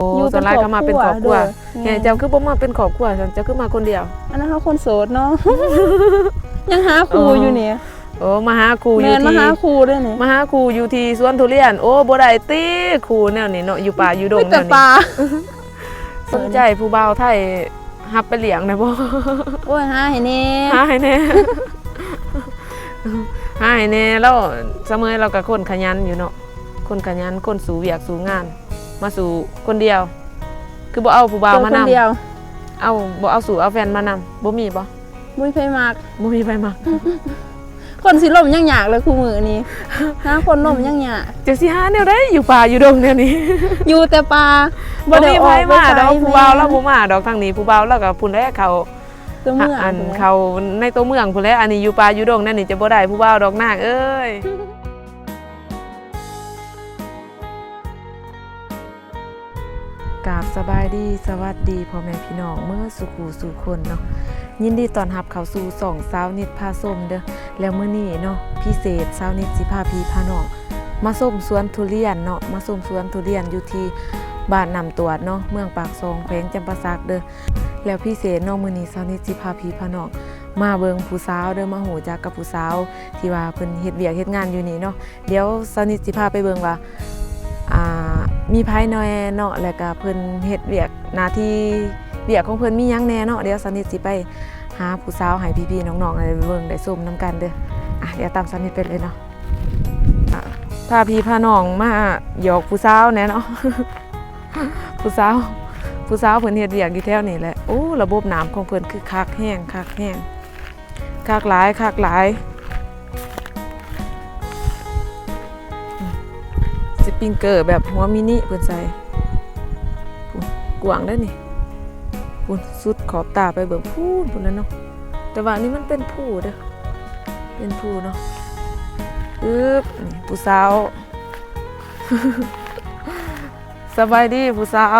ໂອ້ ຢູ່ເປັນ ສ່ວນຫຼາຍກໍມາເປັນຄອບຄົວ ໂດຍ ແມ່ນ ແຕ່ເຈົ້າຄືບໍ່ມາເປັນຄອບຄົວຊັ້ນ ເຈົ້າຄືມາຄົນດຽວ? ອັນນັ້ນເຮົາຄົນໂສດເນາະ ຍັງຫາຄູ່ຢູ່ນີ້. ໂອ້ ມາຫາຄູ່ຢູ່ ແມ່ນ ທີ່ ມາຫາຄູ່ເດ້ນີ້ ມາຫາຄູ່ຢູ່ທີ່ສວນທຸລຽນ. ໂອ້ ບໍ່ໄດ້ຕິ ຄູ່ແນວນີ້ເນາະ ຢູ່ປ່າຢູ່ດົງ ມີແຕ່ ແນວນີ້ ປ່າ. ສົນໃຈຜູ້ບ່າວໄທຮັບໄປລ້ຽງໄດ້ບໍ່? ໂອ້ຍ ຫາໃຫ້ແດ່ ຫາໃຫ້ແດ່ ຫາໃຫ້ແດ່. ລາວ ສະເໝີຍລາວກໍຄົນຂະຫຍັນຢູ່ເນາະ ຄົນຂະຫຍັນ ຄົນສູ້ວຽກສູ້ງານ ມາສູ້ຄົນດຽວ ຄືບໍ່ເອົາຜູ້ບ່າວມານຳ? ເອົາ ບໍ່ເອົາສູ່ເອົາແຟນມານຳ ບໍ່ມີບໍ່? ບໍ່ມີໃຜມັກ ບໍ່ມີໃຜມັກ. ຄົນຊິລົ້ມຍັງຍາກເລີຍຄູ່ມື້ນີ້ ຫາຄົນລົ້ມຍັງຍາກ. ຈະຊິຫາແນວໃດຢູ່ປ່າຢູ່ດົງແນວນີ້? ຢູ່ແຕ່ປ່າ ບໍ່ໄດ້ອອກໄປໃສ. ບໍ່ມີໃຜມາດອກ ແມ່ນ ຜູ້ບ່າວລາວບໍ່ມາດອກທາງນີ້ ຜູ້ບ່າວລາວກໍພຸ້ນແຫຼະ ເຂົ້າໂຕເມືອງ ອັນ ພຸ້ນແຫຼະ ເຂົ້າໃນໂຕເມືອງພຸ້ນແຫຼະ. ອັນນີ້ຢູ່ປ່າຢູ່ດົງແນວນີ້ຈະບໍ່ໄດ້ຜູ້ບ່າວດອກນາງເອີຍ. ກາບສະບາຍດີ ສະຫວັດດີພໍ່ແມ່ພີ່ນ້ອງເໝິດສູ່ຄູ່ສູ່ຄົນເນາະ ຍິນດີຕ້ອນຮັບເຂົ້າສູ່ຊ່ອງສາວນິດພາຊົມເດີ້. ແລ້ວມື້ນີ້ເນາະ ພິເສດ ສາວນິດຊິພາພີ່ພານ້ອງມາຊົມສວນທຸລຽນເນາະ ມາຊົມສວນທຸລຽນຢູ່ທີ່ບ້ານນ້ຳຕວດເນາະ ເມືອງປາກຊ່ອງ ແຂວງຈຳປາສັກເດີ້. ແລ້ວພິເສດເນາະ ມື້ນີ້ສາວນິດຊິພາພີ່ພານ້ອງມາເບິ່ງຜູ້ສາວເດີ້ ມາຮູ້ຈັກກັບຜູ້ສາວທີ່ວ່າເພິ່ນເຮັດວຽກເຮັດງານຢູ່ນີ້ເນາະ. ດຽວສາວນິດຊິພາໄປເບິ່ງວ່າ ອ່າ ມີໃຜແດ່ເນາະ ແລ້ວກະເພິ່ນເຮັດວຽກ ໜ້າທີ່ວຽກຂອງເພິ່ນມີຫຍັງແດ່ເນາະ. ດຽວສາວນິດຊິໄປຫາຜູ້ສາວໃຫ້ພີ່ໆນ້ອງໆໄດ້ເບິ່ງໄດ້ຊົມນຳກັນເດີ້. ອ່ະ ດຽວຕາມສາວນິດໄປເລີຍເນາະ. ອ່ະ ພາພີ່ພານ້ອງມາຢອກຜູ້ສາວແດ່ເນາະ ຜູ້ສາວ ຜູ້ສາວເພິ່ນເຮັດວຽກຢູ່ແຖວນີ້ແຫຼະ. ໂອ້ ລະບົບນ້ຳຂອງເພິ່ນຄືຄັກແຮງ ຄັກແຮງ. ຄັກຫຼາຍ ຄັກຫຼາຍ. ສະປຣິງເກີແບບຫົວມິນິເພິ່ນໃສ່. ພຸ້ນ ກວ້າງເດ້ນີ້. ພຸ້ນ ສຸດຂອບຕາໄປເບິ່ງພຸ້ນ ພຸ້ນນະເນາະ. ແຕ່ວ່າອັນນີ້ມັນເປັນພູເດີ້ ເປັນພູເນາະ. ອຶບ ນີ້ຜູ້ສາວ. ສະບາຍດີຜູ້ສາວ. ເ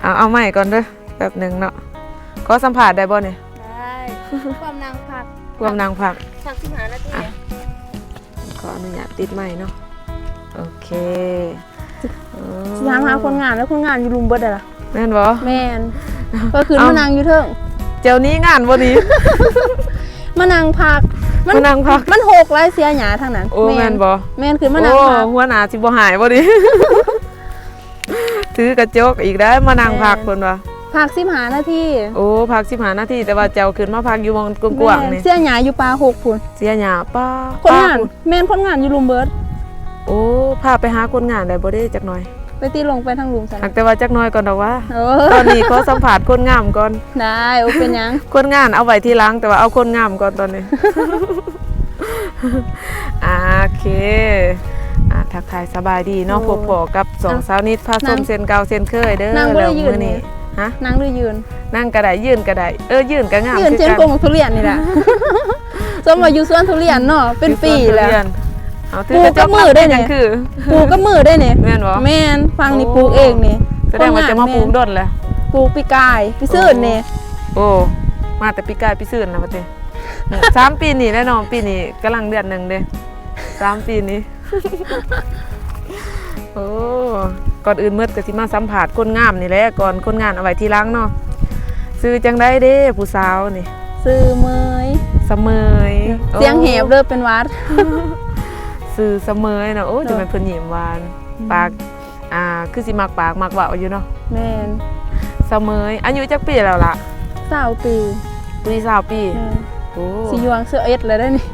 ອົາ ເອົາໄມກ່ອນເດີ້. ແປັບໜຶ່ງເນາະ ຂໍສຳພາດໄດ້ບໍ່ນີ້? ໄດ້ ຄວາມນັ່ງພັກ ຄວາມນັ່ງພັກ ພັກສິບຫ້ານາທີ. ອ່ະ ຂໍອະນຸຍາດຕິດໄມເນາະ. ໂອເຄ ເອີ ຊິຖາມຫາຄົນງານ ແລ້ວຄົນງານຢູ່ລຸ່ມເບິດແລ້ວລະ. ແມ່ນບໍ່? ແມ່ນ ຂ້ອຍຂຶ້ນມານັ່ງຢູ່ເທິງ. ເຈົ້າໜີງານບໍ່ນີ້? ມານັ່ງພັກ ມານັ່ງພັກ. ມັນ ມັນຮົກຫຼາຍ ເສຍຫຍ້າທາງນັ້ນ. ໂອ້ ແມ່ນບໍ່? ແມ່ນ ຂຶ້ນມານັ່ງພັກ. ໂອ້ ຫົວໜ້າຊິບໍ່ຮ້າຍບໍ່ນີ້? ຖືກະຈົກອີກໄດ້ ມານັ່ງພັກເພິ່ນວ່າ ພັກສິບຫ້ານາທີ. ໂອ້ ພັກສິບຫ້ານາທີ ແຕ່ວ່າເຈົ້າຂຶ້ນມາພັກຢູ່ໝ່ອງກວ້າງໆນີ້. ເສຍຫຍ້າຢູ່ປ່າຮົກພຸ້ນ ເສຍຫຍ້າປ່າ ຄົນງານ ແມ່ນ ຄົນງານຢູ່ລຸ່ມເບິດ. ໂອ້ ພາໄປຫາຄົນງານໄດ້ບໍ່ເດ້ຈັກໜ່ອຍ? ໄປຕິ ລົງໄປທາງລຸ່ມຊັ້ນ ຫາກແຕ່ວ່າຈັກໜ່ອຍກ່ອນດອກວ່າ. ໂອ້ ຕອນນີ້ຂໍສຳພາດຄົນງາມກ່ອນ. ໄດ້ ບໍ່ເປັນຫຍັງ ຄົນງານເອົາໄວ້ທີຫຼັງ ແຕ່ວ່າເອົາຄົນງາມກ່ອນຕອນນີ້. ອ່າ ໂອເຄ ອ່າ ທັກທາຍສະບາຍດີເນາະ. ໂອ້ ພົບພໍ້ກັບຊ່ອງສາວນິດພາຊົມເຊັ່ນເກົ່າເຊັ່ນເຄີຍເດີ້. ນັ່ງບໍ່ໄດ້ຢືນນີ້? ຮະ? ນັ່ງຫຼືຢືນ? ນັ່ງກໍໄດ້ ຢືນກໍໄດ້. ເອີ ຢືນກໍງາມ ຢືນ ຄືກັນ ເຊັ່ນກົງໝາກທຸລຽນນີ້ແຫຼະ. ສົມວ່າຢູ່ສວນທຸລຽນເນາະ ເປັນປີແລ້ວ. ເອົາ ຖືກະຈົກ ປູກັບມືໄດ້ນີ້ ປູກັບມືໄດ້ນີ້. ແມ່ນບໍ່? ແມ່ນ ຝັ່ງນີ້ປູກເອງນີ້. ໂອ້ ສະແດງວ່າເຈົ້າມາປູກດົນແລ້ວ. ປູກປີກາຍ ປີຊືນນີ້. ໂອ້ ໂອ້ ມາແຕ່ປີກາຍປີຊືນນະວ່າຕິ. ສາມປີນີ້ແຫຼະເນາະ ປີນີ້ກຳລັງເດືອນໜຶ່ງເດ້ ສາມປີນີ້. ໂອ້ ກ່ອນອື່ນໝົດກໍຊິມາສຳພາດຄົນງາມນີ້ແຫຼະກ່ອນ ຄົນງານເອົາໄວ້ທີຫຼັງເນາະ. ຊື່ຈັ່ງໃດເດ້ຜູ້ສາວນີ້? ຊື່ເໝີຍ. ສະເໝີຍ. ສຽງແຫບເດີ ໂອ້ ເປັນຫວັດ. ຊື່ສະເໝີຍເນາະ. ໂອ້ ໂດຍ ຈັ່ງແມ່ນເພິ່ນຍິ້ມຫວານ ອືມ ປາກ ອ່າ ຄືຊິມັກປາກມັກເວົ້າຢູ່ເນາະ. ແມ່ນ. ສະເໝີຍ ອາຍຸຈັກປີແລ້ວລະ? ຊາວປີ. ປີ ຊາວປີ. ແມ່ນ. ໂອ້ ຊິຍ່ວງຊາວເອັດແລ້ວເດ້ນີ້.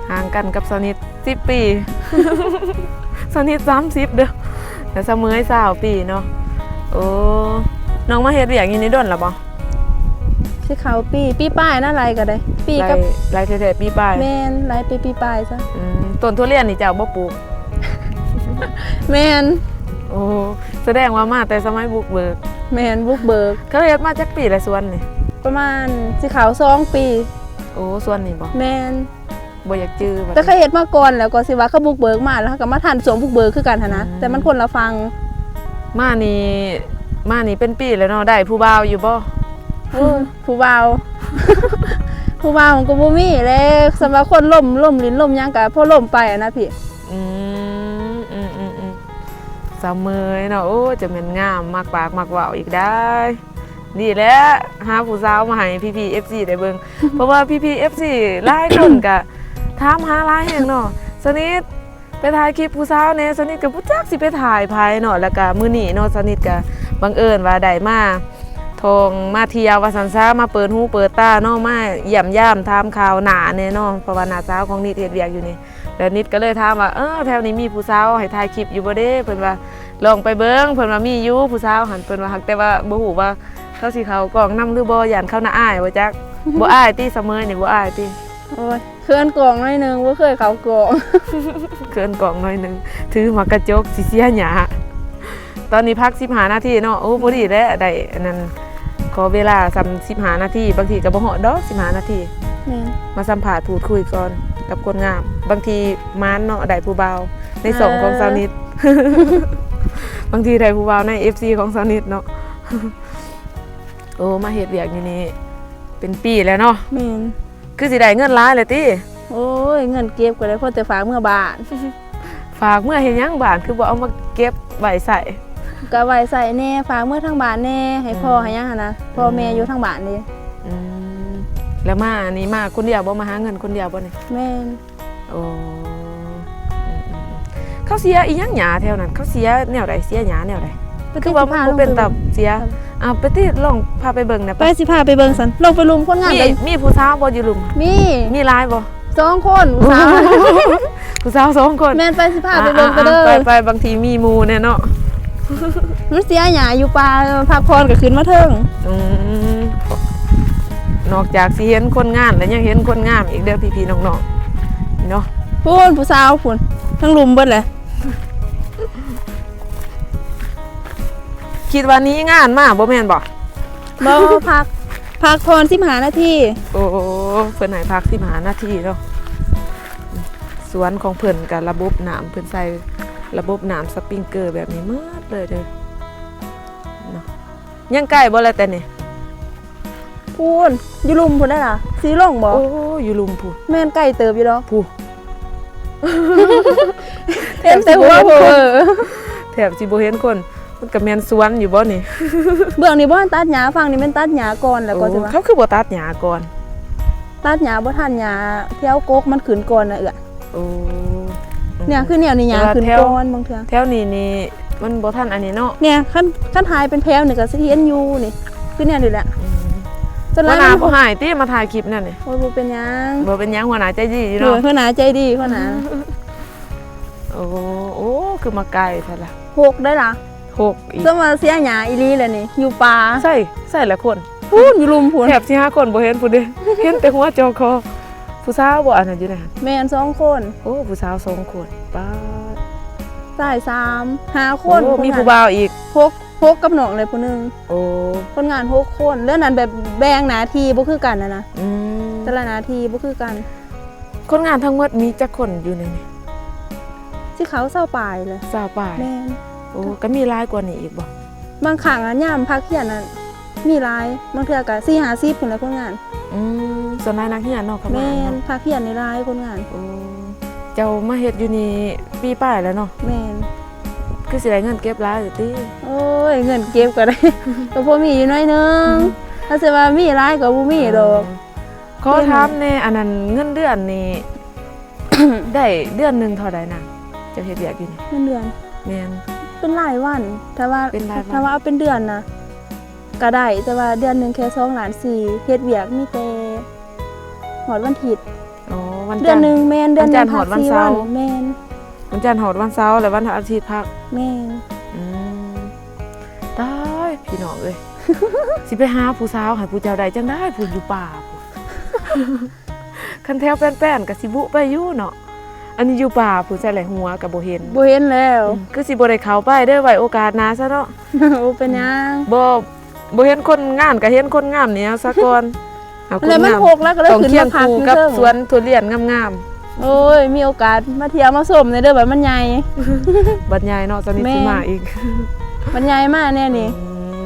ຫ່າງກັນກັບສາວນິດສິບປີ. ສາວນິດສາມສິບເດີ້ ແລະ ສະເໝີຍຊາວປີເນາະ. ໂອ້ ນ້ອງມາເຮັດວຽກຢູ່ນີ້ດົນລະບໍ່? ຊິເຂົ້າປີ ປີປາຍນະ ໄລ່ກໍໄດ້ ປີກັບ ໄລ່ ໄລ່ແທ້ໆ ປີປາຍ. ແມ່ນ ໄລ່ໄປປີປາຍຊະ. ອືມ ຕົ້ນທຸລຽນນີ້ເຈົ້າບໍ່ປູກ? ແມ່ນ. ໂອ້ ສະແດງວ່າມາແຕ່ສະໄໝບຸກເບີກ. ແມ່ນ ບຸກເບີກ. ເຈົ້າເຮັດມາຈັກປີລະສວນນີ້? ປະມານ ຊິເຂົ້າສອງປີ. ໂອ້ ສວນນີ້ບໍ່? ແມ່ນ. ບໍ່ຢາກຈື່ ແຕ່ເຄີຍເຮັດມາກ່ອນແລ້ວ ກໍຊິວ່າເຂົາບຸກເບີກມາ ແລ້ວເຮົາກໍມາທັນຊ່ວງບຸກເບີກຄືກັນຫັ້ນນະ. ອືມ ແຕ່ມັນຄົນລະຝັ່ງ. ມານີ້ ມານີ້ເປັນປີແລ້ວເນາະ ໄດ້ຜູ້ບ່າວຢູ່ບໍ່? ໂອ້ຍ ຜູ້ບ່າວ ຜູ້ບ່າວມັນກໍບໍ່ມີແຫຼະ ສ່ຳວ່າຄົນລົມ ລົມຫຼິ້ນລົມຫຍັງກໍພໍລົມໄປຫັ້ນນະພີ່. ອືມ ອືມ ອືມ ອືມ. ສາວເມຍເນາະ ໂອ້ ຈະແມ່ນງາມ ມັກປາກມັກເວົ້າອີກໄດ໋. ນີ້ແຫຼະ ຫາຜູ້ສາວມາໃຫ້ພີ່ໆ ເອັຟຊີ ໄດ້ເບິ່ງ ເພາະວ່າພີ່ໆ ເອັຟຊີ ຫຼາຍຄົນກະຖາມຫາຫຼາຍແຮງເນາະ. ສະນິດ ໄປຖ່າຍຄລິບຜູ້ສາວແດ່ ສະນິດກໍບໍ່ຈັກຊິໄປຖ່າຍໃຜເນາະ. ແລ້ວກະມື້ນີ້ເນາະ ສະນິດກະບັງເອີນວ່າໄດ້ມາທ່ອງມາທ່ຽວວ່າຊັ້ນຊະ ມາເປີດຫູເປີດຕາເນາະ ມາຢ້ຽມຢາມຖາມຂ່າວນ້າແດ່ເນາະ ເພາະວ່ານ້າສາວຂອງນິດເຮັດວຽກຢູ່ນີ້. ແລ້ວນິດກໍເລີຍຖາມວ່າ ເອີ ແຖວນີ້ມີຜູ້ສາວໃຫ້ຖ່າຍຄລິບຢູ່ບໍ່ເດ້? ເພິ່ນວ່າລອງໄປເບິ່ງ ເພິ່ນວ່າມີຢູ່ຜູ້ສາວຫັ້ນ ເພິ່ນວ່າ ຫາກແຕ່ວ່າບໍ່ຮູ້ວ່າເຂົາຊິເຂົ້າກ້ອງນຳຫຼືບໍ່ ຢ້ານເຂົາໜ້າອາຍບໍ່ຈັກ. ບໍ່ອາຍຕິ ສາວເມຍນີ້ ບໍ່ອາຍຕິ? ໂອ້ຍ ເຂີນກ້ອງໜ້ອຍໜຶ່ງ ບໍ່ເຄີຍເຂົ້າກ້ອງ. ເຂີນກ້ອງໜ້ອຍໜຶ່ງ ຖືໝາກກະຈົກຊິເສຍຫຍ້າ. ຕອນນີ້ພັກສິບຫ້ານາທີເນາະ. ໂອ້ ພໍດີແຫຼະ ໄດ້ອັນນັ້ນ ຂໍເວລາສ່ຳສິບຫ້ານາທີ ບາງທີກໍບໍ່ຮອດດອກສິບຫ້ານາທີ. ແມ່ນ ມາສຳພາດພູດຄຸຍກ່ອນກັບຄົນງາມ ບາງທີໝານເນາະ ໄດ້ຜູ້ບ່າວໃນຊ່ອງຂອງ ເອີ ສາວນິດ ບາງທີໄດ້ຜູ້ບ່າວໃນ ເອັຟຊີ ຂອງສາວນິດເນາະ. ໂອ້ ມາເຮັດວຽກຢູ່ນີ້ເປັນປີແລ້ວເນາະ. ແມ່ນ ຄືຊິໄດ້ເງິນຫຼາຍແລ້ວຕິ? ໂອ້ຍ ເງິນເກັບກໍໄດ້ພໍແຕ່ຝາກເມືອບ້ານ. ຝາກເມືອເຮັດຫຍັງບ້ານ? ຄືບໍ່ເອົາມາເກັບໄວ້ໃຊ້? ກໍໄວ້ໃຊ້ແດ່ ຝາກເມືອທາງບ້ານແດ່ ໃຫ້ພໍ່ ອືມ ໃຫ້ຫຍັງຫັ້ນນະ ພໍ່ແມ່ ອືມ ຢູ່ທາງບ້ານເດ້. ອືມ ແລ້ວມານີ້ມາຄົນດຽວບໍ່? ມາຫາເງິນຄົນດຽວບໍ່ນີ້? ແມ່ນ. ໂອ້ ອືມໆໆ ເຂົາເສຍອີຫຍັງຫຍ້າແຖວນັ້ນ? ເຂົາເສຍແນວໃດ? ເສຍຫຍ້າແນວໃດ? ຄືວ່າມັນບໍ່ເປັນຕາເສຍ. ເອົາໄປຕິ ລອງພາໄປເບິ່ງແດ່. ໄປ ຊິພາໄປເບິ່ງຊັ້ນ. ລົງໄປລຸ່ມຄົນງານ ມີ ມີຜູ້ສາວບໍ່ຢູ່ລຸ່ມ? ມີ. ມີຫຼາຍບໍ່? ສອງຄົນ ຜູ້ສາວ ຜູ້ສາວສອງຄົນ. ແມ່ນ ໄປ ຊິພາໄປເບິ່ງ ອ່າໆໆ ເດີ ໄປໆ ບາງທີມີໝູ່ແດ່ເນາະ. ມັນເສຍຫຍ້າຢູ່ປ່າ ພັກຜ່ອນກໍຂຶ້ນມາເທິງ. ອືມ ນອກຈາກຊິເຫັນຄົນງານແລ້ວ ຍັງເຫັນຄົນງາມອີກເດີ ພີ່ໆ ນ້ອງໆ ເນາະ. ພຸ້ນ ຜູ້ສາວພຸ້ນ ທັງລຸ່ມເບິດແຫຼະ. ຄິດວ່າໜີງານມາບໍ່ແມ່ນບໍ່? ບໍ່ ພັກ ພັກຜ່ອນສິບຫ້ານາທີ. ໂອ້ ເພິ່ນໃຫ້ພັກສິບຫ້ານາທີເນາະ. ສວນຂອງເພິ່ນກະລະບົບນ້ຳ ເພິ່ນໃສ່ລະບົບນ້ຳສະປຣິງເກີແບບນີ້ໝົດເລີຍເດີເນາະ. ຍັງໄກບໍ່ລະແຕ່ນີ້? ພຸ້ນ ຢູ່ລຸ່ມພຸ້ນໄດ໋ລະ ຊິລົງບໍ່? ໂອ້ ຢູ່ລຸ່ມພຸ້ນ. ແມ່ນ ໄກເຕີບຢູ່ດອກ ພຸ້ນ. ເຫັນແຕ່ຫົວ ແທບຊິບໍ່ເຫັນຄົນ ເອີ ແທບຊິບໍ່ເຫັນຄົນ. ມັນກະແມ່ນສວນຢູ່ບໍ່ນີ້? ເບື້ອງນີ້ບໍ່ທັນຕັດຫຍ້າ ຝັ່ງນີ້ແມ່ນຕັດຫຍ້າກ່ອນແລ້ວກໍ ໂອ້ ຊິວ່າ ເຂົາຄືບໍ່ຕັດຫຍ້າກ່ອນ? ຕັດຫຍ້າບໍ່ທັນ ຫຍ້າແຖວກົກມັນຂຶ້ນກ່ອນນະເອື້ອຍ. ໂອ້ ອືມໆ ເນຍ ຄືແນວນີ້ຫຍ້າຂຶ້ນກ່ອນ ບາງເທື່ອ ແຖວນີ້ນີ້ມັນບໍ່ທັນອັນນີ້ເນາະ. ເນຍ ຄັນ ຄັນຫາຍເປັນແຖວນີ້ກໍຊິເຫັນຢູ່ນີ້ ຄືແນວນີ້ແຫຼະ. ອືມ ສ່ວນຫຼາຍ ຫົວໜ້າບໍ່ຮ້າຍຕິ ມາຖ່າຍຄລິບແນວນີ້? ໂອ້ຍ ບໍ່ເປັນຫຍັງ ບໍ່ເປັນຫຍັງ ຫົວໜ້າໃຈດີຢູ່ເນາະ. ໂດຍ ຫົວໜ້າໃຈດີ ຫົວໜ້າ. ໂອ້ ໂອ້ ຄືມາໄກແທ້ລະ. ຫົກໄດ້ລະ ຫົກອີກ. ສ່ວນວ່າເສຍຫຍ້າອີ່ຫຼີແຫຼະນີ້ ຢູ່ປ່າ. ໃສ ໃສລະຄົນ? ພຸ້ນ ຢູ່ລຸ່ມພຸ້ນ ແທບຊິຫາຄົນບໍ່ເຫັນພຸ້ນເດ້ ເຫັນແຕ່ຫົວຈໍຄໍ. ຜູ້ສາວບໍ່ອັນນັ້ນຢູ່ໃນຫັ້ນ? ແມ່ນ ສອງຄົນ. ໂອ້ ຜູ້ສາວສອງຄົນ ປາດ ຊາຍສາມ ຫ້າຄົນ. ໂອ້ ຄົນງານ ມີຜູ້ບ່າວອີກ ຫົກ ຫົກ ກັບນ້ອງແຫຼະຜູ້ໜຶ່ງ. ໂອ້ ຄົນງານຫົກຄົນ ແລ້ວນັ້ນແບບແບ່ງໜ້າທີ່ບໍ່ຄືກັນຫັ້ນນະ. ອືມ ແຕ່ລະໜ້າທີ່ບໍ່ຄືກັນ. ຄົນງານທັງໝົດມີຈັກຄົນຢູ່ໃນນີ້? ຊິເຂົ້າຊາວປາຍແຫຼະ. ຊາວປາຍ. ແມ່ນ. ໂອ້ ກໍມີຫຼາຍກວ່ານີ້ອີກບໍ່? ບາງຄັ້ງອະ ຍາມພັກຮຽນນັ້ນມີຫຼາຍ ບາງເທື່ອກໍສີ່ຫ້າສິບພຸ້ນແຫຼະຄົນງານ. ອືມ ສ່ວນຫຼາຍນັກຮຽນເນາະ ເຂົ້າມາ. ແມ່ນ ເນາະ ພັກຮຽນນີ້ຫຼາຍຄົນງານ. ໂອ້ ເຈົ້າມາເຮັດຢູ່ນີ້ປີປາຍແລ້ວເນາະ? ແມ່ນ. ຄືຊິໄດ້ເງິນເກັບຫຼາຍຢູ່ຕິ? ໂອ້ຍ ເງິນເກັບກໍໄດ້ ກໍພໍມີຢູ່ໜ້ອຍໜຶ່ງ. ອືມ ຖ້າຊິວ່າມີຫຼາຍກໍບໍ່ມີດອກ. ເອີ ຂໍຖາມແດ່ ອັນນັ້ນເງິນເດືອນນີ້ ໄດ້ເດືອນໜຶ່ງເທົ່າໃດນາງ? ເຈົ້າເຮັດວຽກຢູ່ນີ້ ເງິນເດືອນ? ແມ່ນ. ເປັນລາຍວັນ ຖ້າວ່າ ເປັນລາຍວັນ. ຖ້າວ່າເອົາເປັນເດືອນນະ ກະໄດ້ ແຕ່ວ່າເດືອນໜຶ່ງແຄ່ສອງລ້ານສີ່ ເຮັດວຽກມີແຕ່ຮອດວັນທິດ. ອໍ ວັນ ເດືອນໜຶ່ງ ແມ່ນ ເດືອນໜຶ່ງ ວັນຈັນຮອດວັນເສົາ. ພັກສີ່ວັນ. ແມ່ນ. ວັນຈັນຮອດວັນເສົາ ແລ້ວວັນອາທິດພັກ. ແມ່ນ. ອືມ ຕາຍ ພີ່ນ້ອງເອີຍ ຊິໄປຫາຜູ້ສາວໃຫ້ຜູ້ເຈົ້າໄດ້ຈັ່ງໃດ ຜູ້ຢູ່ປ່າພຸ້ນ. ຄັນແຖວແປ້ນໆ ກໍຊິບຸໄປຢູ່ເນາະ ອັນນີ້ຢູ່ປ່າພຸ້ນ ໃສແຫຼະ ຫົວກໍບໍ່ເຫັນ ບໍ່ເຫັນແລ້ວ. ອືມ ຄືຊິບໍ່ໄດ້ເຂົ້າໄປເດີ ໄວ້ໂອກາດໜ້າຊະເນາະ. ບໍ່ເປັນຫຍັງ. ອືມ ບໍ່ ບໍ່ເຫັນຄົນງາມ ກໍເຫັນຄົນງາມນີ້ເອົາຊະກ່ອນ. ເອົາຄົນງາມ ແລ້ວມັນຫົກ ແລ້ວກໍເລີຍຂຶ້ນມາພັກຢູ່ເທິງ ຕ້ອງຄຽງຄູ່ກັບສວນທຸລຽນງາມໆ. ໂອ້ຍ ມີໂອກາດມາທ່ຽວມາຊົມແດ່ເດີ ບັດມັນໃຫຍ່ ບັດໃຫຍ່ເນາະ ສາວນິດ ແມ່ນ ຊິມາອີກ ບັດໃຫຍ່ມາແນ່ນີ້. ອື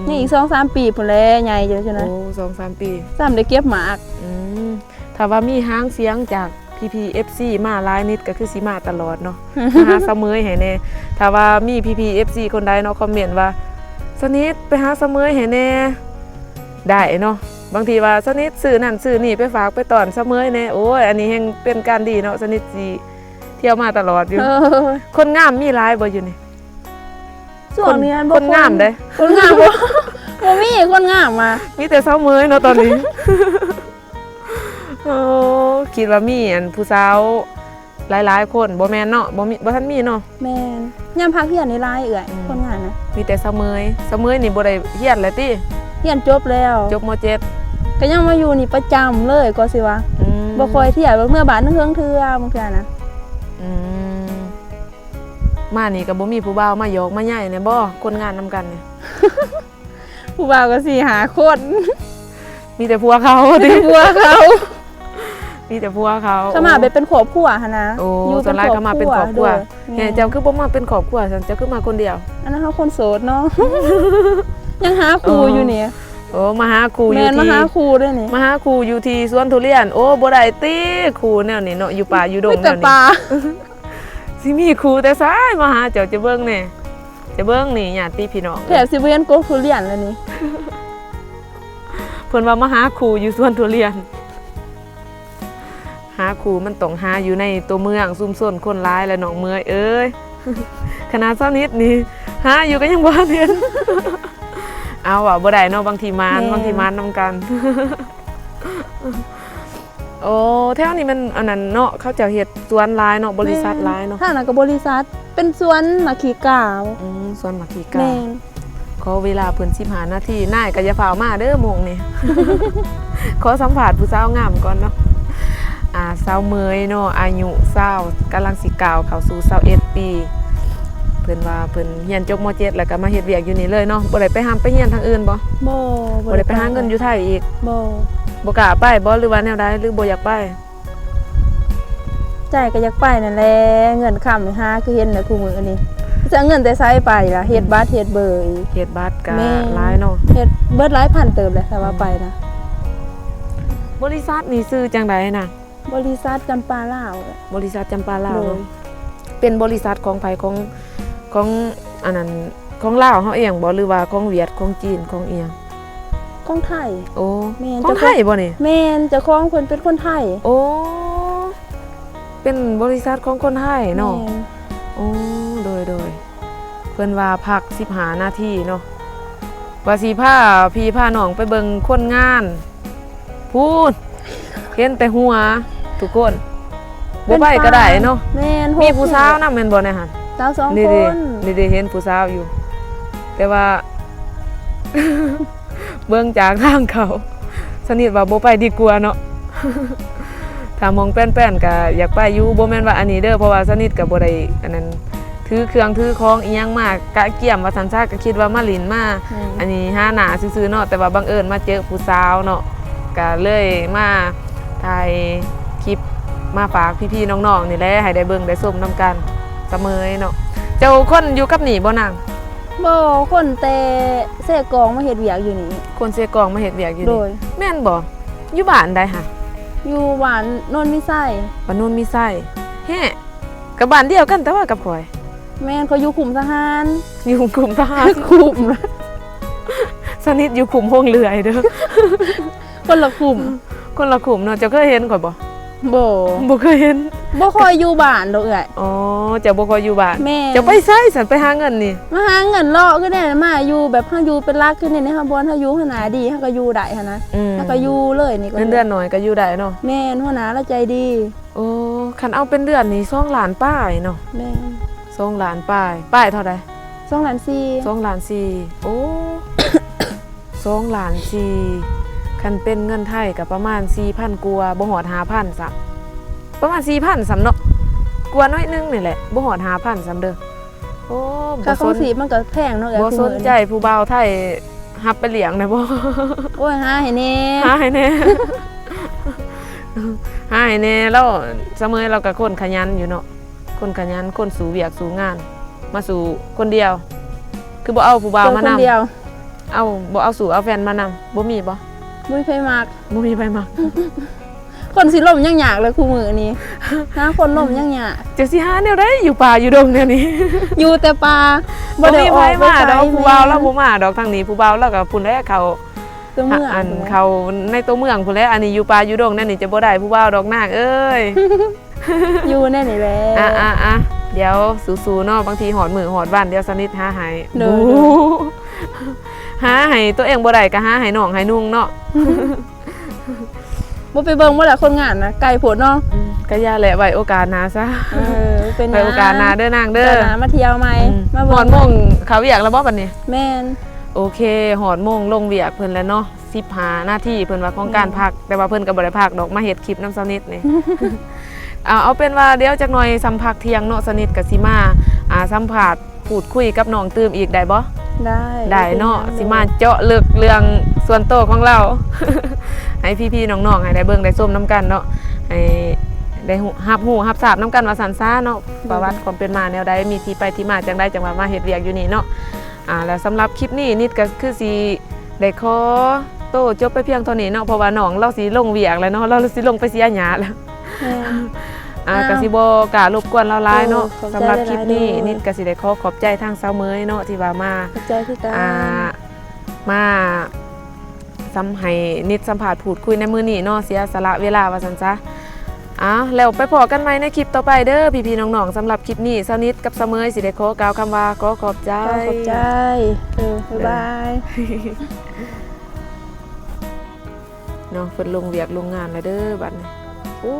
ມ ຍັງອີກສອງສາມປີພຸ້ນແຫຼະ ໃຫຍ່ຢູ່ຊັ້ນນະ. ໂອ້ ສອງສາມປີ ຊ້ຳໄດ້ເກັບໝາກ. ອືມ ຖ້າວ່າມີຫາງສຽງຈາກ ພີ່ໆ ເອັຟຊີ ມາຫຼາຍນິດກໍຄືຊິມາຕະຫຼອດເນາະ ມາຫາສາວເໝີຍໃຫ້ແດ່. ຖ້າວ່າມີພີ່ໆ ເອັຟຊີ ຄົນໃດເນາະ ຄອມເມັນວ່າ ສະໜິດໄປຫາສາວເໝີຍໃຫ້ແດ່ ໄດ້ເນາະ. ບາງທີວ່າ ສະໜິດຊື້ນັ້ນຊື້ນີ້ໄປຝາກໄປຕ້ອນສາວເໝີຍແດ່ ໂອ້ຍ ອັນນີ້ແຮ່ງເປັນການດີເນາະ ສະໜິດຊິທ່ຽວມາຕະຫຼອດຢູ່. ເອີ ຄົນງາມມີຫຼາຍບໍ່ຢູ່ນີ້? ຊ່ວງນີ້ຫັ້ນ ຄົນງາມເດ້ ຄົນງາມບໍ່ ບໍ່ມີຄົນງາມມາ ມີແຕ່ສາວເໝີຍເນາະຕອນນີ້. ໂອ້ ຄິດວ່າມີອັນຜູ້ສາວຫຼາຍໆຄົນ ບໍ່ແມ່ນເນາະ ບໍ່ມີ ບໍ່ທັນມີເນາະ. ແມ່ນ ຍາມພັກຮຽນນີ້ຫຼາຍເອື້ອຍ ອືມ ຄົນງາມນະ ມີແຕ່ສາວເໝີຍ. ສາວເໝີຍນີ້ບໍ່ໄດ້ຮຽນແລ້ວຕິ? ຮຽນຈົບແລ້ວ ຈົບ ມໍເຈັດ ກໍຍັງມາຢູ່ນີ້ປະຈຳເລີຍ ກໍຊິວ່າ ອືມ ບໍ່ຄ່ອຍທ່ຽວ ເມືອບ້ານເຮືອງເທື່ອ ບາງເທື່ອນະ. ອືມ ມານີ້ກໍບໍ່ມີຜູ້ບ່າວມາຢອກມາໃຍແດ່ບໍ່ ຄົນງານນຳກັນນີ້? ຜູ້ບ່າວກໍສີ່ຫ້າຄົນ ມີແຕ່ຜົວເຂົາຕິ? ມີແຕ່ຜົວເຂົາ ມີແຕ່ຜົວເຂົາ. ເຂົາມາແບບເປັນຄອບຄົວຫັ້ນນະ. ໂອ້ ຢູ່ເປັນຄອບຄົວ. ສ່ວນຫຼາຍເຂົາມາເປັນຄອບຄົວ. ໂດຍ. ແມ່ນ. ເຈົ້າຄືບໍ່ມາເປັນຄອບຄົວຊັ້ນ? ເຈົ້າຄືມາຄົນດຽວ? ອັນນັ້ນເຮົາຄົນໂສດເນາະ. ຍັງຫາຄູ່ຢູ່ນີ້. ໂອ້ ມາຫາຄູ່ຢູ່ ແມ່ນ ທີ່ ມາຫາຄູ່ເດ້ນີ້ ມາຫາຄູ່ຢູ່ທີ່ສວນທຸລຽນ. ໂອ້ ບໍ່ໄດ້ຕິ ຄູ່ແນວນີ້ເນາະ ຢູ່ປ່າຢູ່ດົງ ມີແຕ່ປ່າ ແນວນີ້. ຊິມີຄູ່ແຕ່ໃສມາຫາເຈົ້າ? ຈະເບິ່ງແດ່ ຈະເບິ່ງນີ້ ຍາດຕິພີ່ນ້ອງ ແທບຊິບໍ່ເຫັນກົກທຸລຽນແລ້ວນີ້. ເພິ່ນວ່າມາຫາຄູ່ຢູ່ສວນທຸລຽນ. ຫາຄູ່ມັນຕ້ອງຫາຢູ່ໃນຕົວເມືອງ ຊຸມຊົນຄົນຫຼາຍແຫຼະ ນ້ອງເໝືອຍເອີຍ. ຂະໜາດສາວນິດນີ້ຫາຢູ່ກໍຍັງບໍ່ທັນເຫັນ. ເອົາ ເວົ້າບໍ່ໄດ້ເນາະ ບາງທີໝານ ແມ່ນ ບາງທີໝານນຳກັນ. ໂອ້ ແຖວນີ້ມັນອັນນັ້ນເນາະ ເຂົາເຈົ້າເຮັດສວນຫຼາຍເນາະ ບໍລິສັດຫຼາຍເນາະ. ແມ່ນ ທາງນັ້ນກໍບໍລິສັດ ເປັນສວນໝາກຂີ້ກ້າບໍ? ອືມ ສວນໝາກຂີ້ກ້າ. ແມ່ນ. ຂໍເວລາເພິ່ນສິບຫ້ານາທີ. ນາຍກໍຢ່າຟ້າວມາເດີໂມງນີ້ ຂໍສຳພາດຜູ້ສາວງາມກ່ອນເນາະ. ອ່າ ສາວເໝີຍເນາະ ອາຍຸຊາວ ກຳລັງຊິກ້າວເຂົ້າສູ່ຊາວເອັດປີ. ເພິ່ນວ່າເພິ່ນຮຽນຈົບ ມໍເຈັດ ແລ້ວກໍມາເຮັດວຽກຢູ່ນີ້ເລີຍເນາະ. ບໍ່ໄດ້ໄປຮ່ຳໄປຮຽນທາງອື່ນບໍ່? ບໍ່ ບໍ່ໄດ້ໄປຫາເງິນຢູ່ໄທອີກ? ບໍ່ ບໍ່ກ້າໄປບໍ່ ຫຼືວ່າແນວໃດ ຫຼືບໍ່ຢາກໄປ? ໃຈກໍຢາກໄປນັ້ນແຫຼະ ເງິນຄຳນີ້ຫາຄືເຫັນແຫຼະຄູ່ມື້ນີ້ ຈະເອົາເງິນແຕ່ໃສໄປລະ? ເຮັດບັດເຮັດເບີອີກ. ເຮັດບັດກໍ ແມ່ນ ຫຼາຍເນາະ. ເຮັດເບິດຫຼາຍພັນເຕີບແຫຼະ ຖ້າວ່າໄປນະ. ອືມ ບໍລິສັດນີ້ຊື່ຈັ່ງໃດນະ? ບໍລິສັດຈຳປາລາວ. ບໍລິສັດຈຳປາລາວ. ໂດຍ. ເປັນບໍລິສັດຂອງໃຜ? ຂອງ ຂອງອັນນັ້ນ ຂອງລາວເຮົາເອງບໍ່ ຫຼືວ່າຂອງຫວຽດ ຂອງຈີນ ຂອງອີ່ຫຍັງ? ຂອງໄທ. ໂອ້ ແມ່ນ ຂອງໄທບໍ່ນີ້? ແມ່ນ ເຈົ້າຂອງເພິ່ນເປັນຄົນໄທ. ໂອ້ ເປັນບໍລິສັດຂອງຄົນໄທເນາະ. ແມ່ນ. ໂອ້ ໂດຍ ໂດຍ. ເພິ່ນວ່າພັກສິບຫ້ານາທີເນາະ ວ່າຊິພາພີ່ພານ້ອງໄປເບິ່ງຄົນງານ. ພຸ້ນ ເຫັນແຕ່ຫົວທຸກຄົນ ບໍ່ໄປກໍໄດ້ເນາະ. ແມ່ນ ມີຜູ້ສາວນຳແມ່ນບໍ່ໃນຫັ້ນ? ສາວສອງຄົນ. ນີ້ເດ້ ເຫັນຜູ້ສາວຢູ່ ແຕ່ວ່າເບິ່ງຈາກທາງເຂົ້າ ສະນິດວ່າບໍ່ໄປດີກວ່າເນາະ. ຖ້າໝ່ອງແປນໆ ກໍຢາກໄປຢູ່ ບໍ່ແມ່ນວ່າອັນນີ້ເດີ ເພາະວ່າສະນິດກໍບໍ່ໄດ້ອັນນັ້ນ ຖືເຄື່ອງຖືຂອງອີ່ຫຍັງມາກະກຽມວ່າຊັ້ນຊະ ກະຄິດວ່າມາຫຼິ້ນມາ ແມ່ນ ອັນນີ້ຫາໜ້າຊື່ໆເນາະ ແຕ່ວ່າບັງເອີນມາເຈີຜູ້ສາວເນາະ ກະເລີຍມາຖ່າຍຄລິບມາຝາກພີ່ໆນ້ອງໆນີ້ແຫຼະ ໃຫ້ໄດ້ເບິ່ງໄດ້ຊົມນຳກັນ. ສະເໝີຍເນາະ ເຈົ້າຄົນຢູ່ກັບນີ້ບໍ່ນາງ? ບໍ່ ຄົນແຕ່ເຊກອງມາເຮັດວຽກຢູ່ນີ້. ຄົນເຊກອງມາເຮັດວຽກຢູ່ນີ້. ໂດຍ. ແມ່ນບໍ່? ຢູ່ບ້ານໃດຫະ? ຢູ່ບ້ານໂນນມີໄຊ. ບ້ານໂນນມີໄຊ. ແຮະ ກໍບ້ານດຽວກັນແຕ່ວ່າກັບຂ້ອຍ. ແມ່ນ ຂ້ອຍຢູ່ຄຸ້ມທະຫານ. ຢູ່ຄຸ້ມທະຫານ ຄຸ້ມ ສະນິດຢູ່ຄຸ້ມໂຮງເລື່ອຍເດີ. ຄົນລະຄຸ້ມ ຄົນລະຄຸ້ມເນາະ. ເຈົ້າເຄີຍເຫັນຂ້ອຍບໍ່? ບໍ່ ບໍ່ເຄີຍເຫັນ. ບໍ່ຄ່ອຍຢູ່ບ້ານດອກເອື້ອຍ. ອໍ ເຈົ້າບໍ່ຄ່ອຍຢູ່ບ້ານ. ແມ່ນ. ເຈົ້າໄປໃສຊັ້ນ ໄປຫາເງິນນີ້? ມາຫາເງິນເລາະຄືແນວ ມາຢູ່ແບບເຮົາຢູ່ເປັນຫຼັກຄືແນວ ໃນເຮົາບ່ອນເຮົາຢູ່ຫັ້ນນະ ດີເຮົາກໍຢູ່ໄດ້ຫັ້ນນະ. ອືມ ເຮົາກໍຢູ່ເລີຍນີ້ ເງິນເດືອນໜ້ອຍກໍຢູ່ໄດ້ເນາະ. ແມ່ນ ຫົວໜ້າລາວໃຈດີ. ໂອ້ ຄັນເອົາເປັນເດືອນນີ້ສອງລ້ານປາຍເນາະ. ແມ່ນ ສອງລ້ານປາຍ. ປາຍເທົ່າໃດ? ສອງລ້ານສີ່. ສອງລ້ານສີ່. ໂອ້ ສອງລ້ານສີ່ ຄັນເປັນເງິນໄທກໍປະມານສີ່ພັນກວ່າ ບໍ່ຮອດຫ້າພັນຊ້ຳ. ປະມານສີ່ພັນຊ້ຳເນາະ ກວ່າໜ້ອຍໜຶ່ງນີ້ແຫຼະ ບໍ່ຮອດຫ້າພັນຊ້ຳເດີ. ໂອ້ ຄ່າຄອງຊີບມັນກໍແພງເນາະເອື້ອຍ. ບໍ່ສົນໃຈຜູ້ບ່າວໄທຮັບໄປລ້ຽງແດ່ບໍ່? ໂອ້ຍ ຫາໃຫ້ແດ່ ຫາໃຫ້ແດ່ ຫາໃຫ້ແດ່. ລາວ ສະເໝີຍລາວກໍຄົນຂະຫຍັນຢູ່ເນາະ ຄົນຂະຫຍັນ ຄົນສູ້ວຽກສູ້ງານ. ມາສູ້ຄົນດຽວ ຄືບໍ່ເອົາຜູ້ບ່າວມານຳ? ເອົາ ບໍ່ເອົາສູ້ເອົາແຟນມານຳ ບໍ່ມີບໍ່? ບໍ່ມີໃຜມັກ ບໍ່ມີໃຜມັກ. ຄົນຊິລົ້ມຍັງຍາກເລີຍຄູ່ມື້ນີ້ ຫາຄົນລົ້ມຍັງຍາກ. ຈະຊິຫາແນວໃດຢູ່ປ່າຢູ່ດົງແນວນີ້? ຢູ່ແຕ່ປ່າ ບໍ່ໄດ້ອອກໄປໃສ. ບໍ່ມີໃຜມາດອກ ຜູ້ບ່າວລາວບໍ່ມາດອກທາງນີ້ ຜູ້ບ່າວລາວກໍພຸ້ນແຫຼະ ເຂົ້າ ຕົວເມືອງ ອັນ ພຸ້ນແຫຼະ ເຂົ້າໃນຕົວເມືອງພຸ້ນແຫຼະ. ອັນນີ້ຢູ່ປ່າຢູ່ດົງແນວນີ້ຈະບໍ່ໄດ້ຜູ້ບ່າວດອກນາງເອີຍ. ຢູ່ແນວນີ້ແຫຼະ. ອ່ະໆໆ ດຽວສູ້ໆເນາະ ບາງທີຮອດມື້ຮອດວັນ ດຽວສະໜິດຫາໃຫ້. ໂດຍ ຫາໃຫ້ຕົວເອງບໍ່ໄດ້ກໍຫາໃຫ້ນ້ອງໃຫ້ນຸ່ງເນາະ. ບໍ່ໄປເບິ່ງບໍ່ລະຄົນງານນະ ໄກໂພດເນາະ. ອືມ ກະຢ່າແຫຼະ ໄວ້ໂອກາດໜ້າຊະ. ເອີ ເປັນຫຍັງ ໄວ້ໂອກາດໜ້າເດີນາງເດີ ໂອກາດໜ້າມາທ່ຽວໃໝ່. ອືມ ມາເບິ່ງ ຮອດໂມງເຂົ້າວຽກແລ້ວບໍ່ບັດນີ້? ແມ່ນ. ໂອເຄ ຮອດໂມງລົງວຽກເພິ່ນແລ້ວເນາະ ສິບຫ້ານາທີ ເພິ່ນວ່າຂອງການ ອືມ ພັກ ແຕ່ວ່າເພິ່ນກໍບໍ່ໄດ້ພັກດອກ ມາເຮັດຄລິບນຳສາວນິດນີ້. ເອົາ ເອົາເປັນວ່າດຽວຈັກໜ່ອຍສ່ຳພັກທ່ຽງເນາະ ສາວນິດກໍຊິມາ ອ່າ ສຳພາດ ພູດຄຸຍກັບນ້ອງຕື່ມອີກໄດ້ບໍ່? ໄດ້ ໄດ້ເນາະ ບໍ່ເປັນຫຍັງ ຊິມາເຈາະເລິກເລື່ອງສ່ວນໂຕຂອງລາວ ໃຫ້ພີ່ໆນ້ອງໆ ໃຫ້ໄດ້ເບິ່ງໄດ້ຊົມນຳກັນເນາະ ໃຫ້ໄດ້ຮູ້ ຮັບຮູ້ຮັບຊາບນຳກັນວ່າຊັ້ນຊະເນາະ. ໂດຍ ປະຫວັດຄວາມເປັນມາແນວໃດ ມີທີ່ໄປທີ່ມາຈັ່ງໃດ ຈັ່ງວ່າມາເຮັດວຽກຢູ່ນີ້ເນາະ. ອ່າ ແລ້ວສຳລັບຄລິບນີ້ ນິດກໍຄືຊິໄດ້ຂໍໂຕຈົບໄປພຽງເທົ່ານີ້ເນາະ ເພາະວ່ານ້ອງລາວຊິລົງວຽກແລ້ວເນາະ ລາວຊິລົງໄປເສຍຫຍ້າແລ້ວ. ແມ່ນ ອ່າ ອ່າ ກໍຊິບໍ່ກ້າລົບກວນລາວຫຼາຍເນາະ. ໂອ້ ຂອບໃຈ ສຳລັບຄລິບນີ້ ຫຼາຍໆເດີ ນິດກໍຊິໄດ້ຂໍຂອບໃຈທາງສາວເໝີຍເນາະ ທີ່ວ່າມາ ຂອບໃຈຄືກັນ ອ່າ ມາສຳ ໃຫ້ນິດສຳພາດພູດຄຸຍໃນມື້ນີ້ເນາະ ເສຍສະຫຼະເວລາວ່າຊັ້ນຊະ. ເອົາ ແລ້ວໄປພໍ້ກັນໃໝ່ໃນຄລິບຕໍ່ໄປເດີພີ່ໆນ້ອງໆ. ສຳລັບຄລິບນີ້ ສາວນິດກັບສາວເໝີຍຊິໄດ້ຂໍກ່າວຄຳວ່າ ຂໍຂອບໃຈ ຂໍຂອບໃຈ ເອີ ບາຍບາຍ ເອີ ເນາະ. ເພິ່ນລົງວຽກລົງງານແລ້ວເດີບັດນີ້. ໂອ້